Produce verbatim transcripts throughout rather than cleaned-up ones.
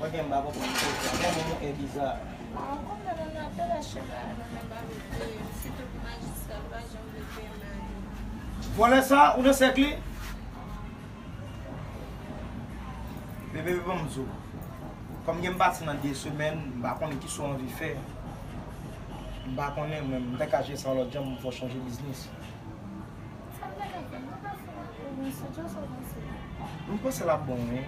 Ok, m pa konprann koze a. Kòman yon e biza? Ah, konn nan nan apèl a chèf la, nan nan ba rete, sitou pou majistra, li pa janm rete nan yo. Vòlè sa, ou nan sèk li? Bebe, bebe, ban m di w. Kòm gen m pati nan de semèn, m pa konnen kisa w anvi fè. M pa konnen, men m te ka jere sa yon lòt jan, m fè w chanje biznis. Sa m ta ka fè? M pa fè anyen, men se djòl sa w panse. M panse l ap bon, wi.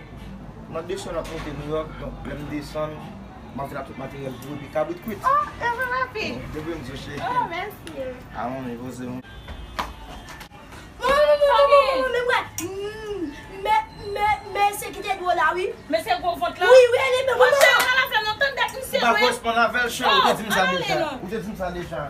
Nan de semèn, m ap monte Nouyòk, donk, lè m desann, m ap vin ak tout materyèl pou epi kabrit kwit. Oh, e vre, papi? Depi m touche. Oh, mèsi. A, manmi, poze m. Non, non, non, non, non, non, non, non, men mwen. Mm, men, men, men se ki te dwo la, wi. Men se gwo vant la. Wi, wi, ale, men mwen. Monchè, ou pa la fè non, tann dat misye. M pa koresponn avè l, chè. Ou te di m sa deja. Ou te di m sa deja.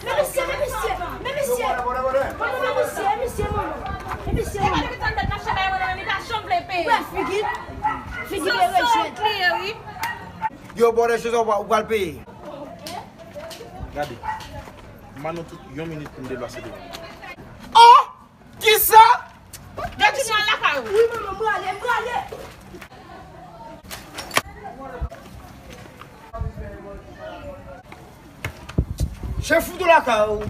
Men mesye, men mesye, men mesye. Manman, men mesye, men mesye, manman. Men mesye, manman. Wè, figi, figi de rejèt. Yo, bòdè, Jezi, ou pral peye. Gade, m ba nou tout yon minit pou n deplase devan. Oh! Kisa? Gad, nou al lakay ou. Wi, manman, m prale, m prale. Chèf, fout ou lakay ou.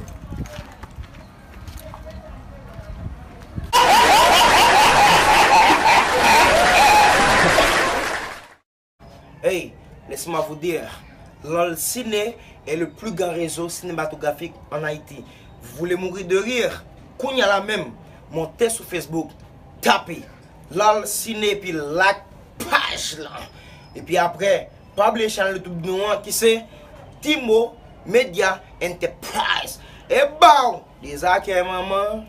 Hey, laissez-moi vous dire, Lol Ciné est le plus grand réseau cinématographique en Haïti. Vous voulez mourir de rire? Kounye a la menm, monte sou Facebook, tape Lol Ciné epi like paj lan. Epi apre, pa bliye chanèl YouTube nou an ki se Timo Media Enterprise. E baw, dezakè manman.